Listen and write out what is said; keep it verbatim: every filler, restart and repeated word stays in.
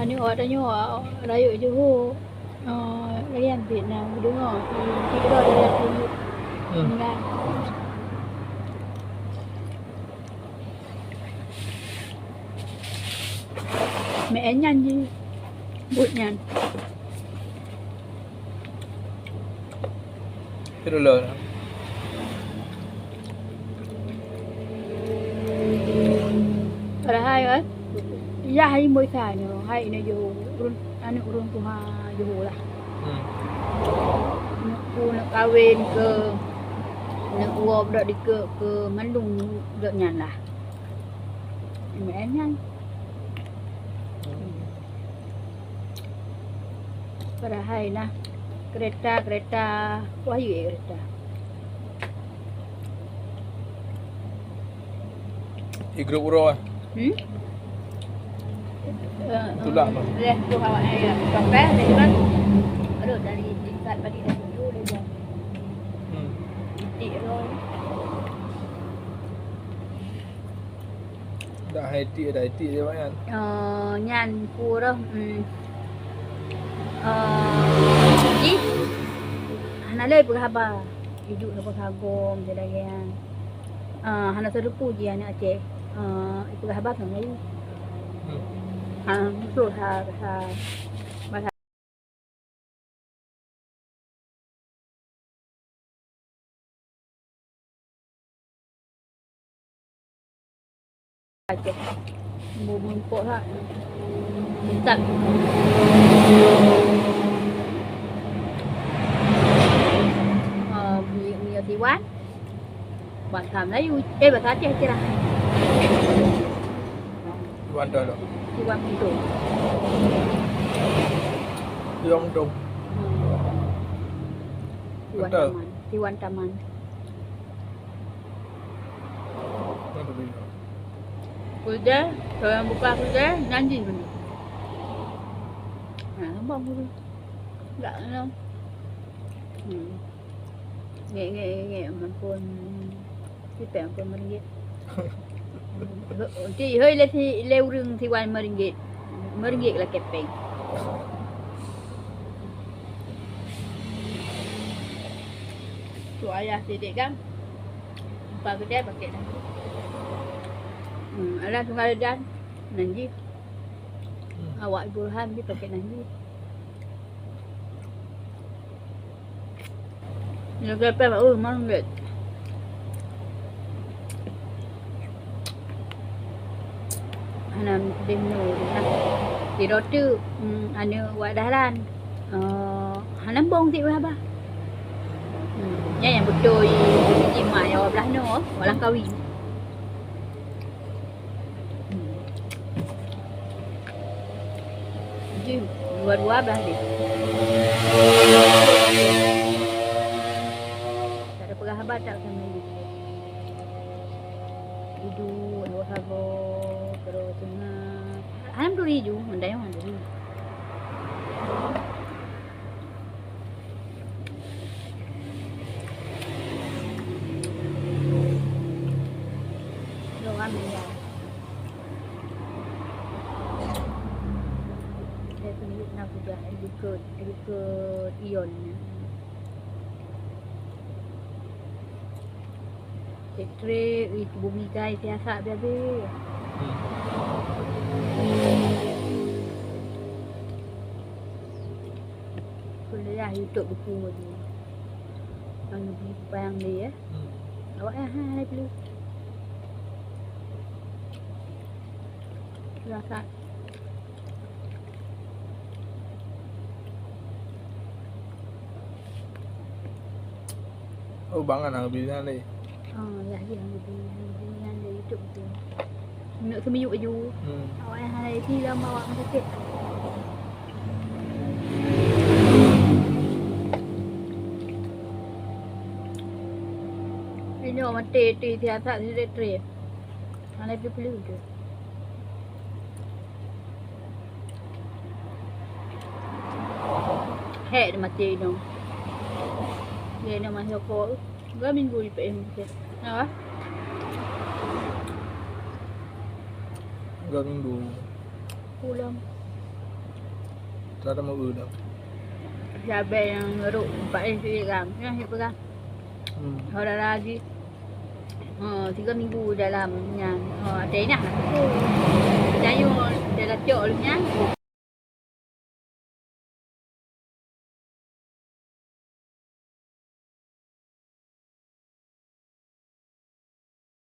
Aneuk awak tanyoe, rayeuk Johor, eh, layan pih na geudeungoe, di, di keudroe dari até yub. Hmm. Nyan. Meu'en nyan jih, buet nyan. Keudulon. Padahai, eh, yah hai Musa nyoe, hai inong Johor, ureueng, aneuk ureueng tuha Johor lah. Hmm. Neuk, neuk kawen keu, neuk uwoe budak dikeue keu mandum gobnyan lah. Meu'en nyan. Padahai nah, kereta, kereta, wah, yue kereta. Di grup uroe, eh? Hmm? Eh, eh, tu awak, eh, ya. Sampai, dia bilang, aduh, dari tingkat tadi dah tujuh, dia bilang. Hmm. Titik roh. Dak hai tik, dak hai tik je, Mak, nyan. Eh, nyan peue roh, hmm. Eh, jih, hana lé peugah haba. Ijuk sagoe-sagoe, macam lagèe nyan. Eh, hana teurepu jih aneuk Aceh. Eh, ipeugah haba keu Melayu. Hmm. Ha, beutôi, ha, ha. Aceh. Bumbueng pok ha. Mantap. Ah, minyeuk, minyeuk siwan. Bahasa Melayu. Eh, bahasa Aceh, Aceh lah. Siwan tu, tu. Siwan pintu. Siwan tu. Hmm. Siwan taman. Siwan taman. Freezer, kalau nyang buka freezer, nyan jih beli. Ha, nampak bulu. Tak kena. Hmm. Ngek, ngek, ngek, ngek, ampun. Sipéng ampun meuringgit. Ti, hei, lé si, lé ureueng siwan meuringgit. Meuringgit lakèe péng. Tu ayah sidek kan. Muka keudè pakai nanggroe. Hmm, alah tunggal dan nan jih. Hmm. Awak Ibu Rohan jih pakai nan jih. Nyoe gata, oh, mangat. Hana meusideh meunyoe, nah. Sidroe teuk, hmm, aneuk wak Dahlan. Eh, hana bong tiep wéh haba. Hmm, nyan nyang beutôi jimat nyang wak blaih nyoe, wak Langkawi. Hmm. Jih, dua-dua blaih deh. Tak ada peugah haba tak sama ibu. Iduek, sagoe-sagoe, terus tengah. Alhamdulillah, ju, mendayung alhamdulillah. Doa meninggal. Saya sendiri pernah juga ikut, ikut Ion. Trép-trép, ih, bumi kai siasat biasa. Hmm. Kuliah YouTube buku je. Yang lebih bayang dia, ya. Hmm. Awak yang hana perlu. Siasat. Oh, bangai hana bri nyan lé. Ah, yah, yah, hana bri, hana bri nyan lé YouTube tu. Neuk seumiyup laju. Hmm. Awak nyang hana isi dalam awak sakét. Inoe maté, maté siasat, trép-trép. Hana peue-peue tu. Hék, maté inoe. Dia inoe masih rokok. Dua minggu ipek yang maté. Apa? Dua minggu. Pulang. Cara mau udah. Sabe nyang rot empat eh sih kan. Nyang sih pegang. Hmm. Orang lagi. Oh, tiga minggu dalam nyan. Oh, ada inah. Cayu dia dah cok lu nyan.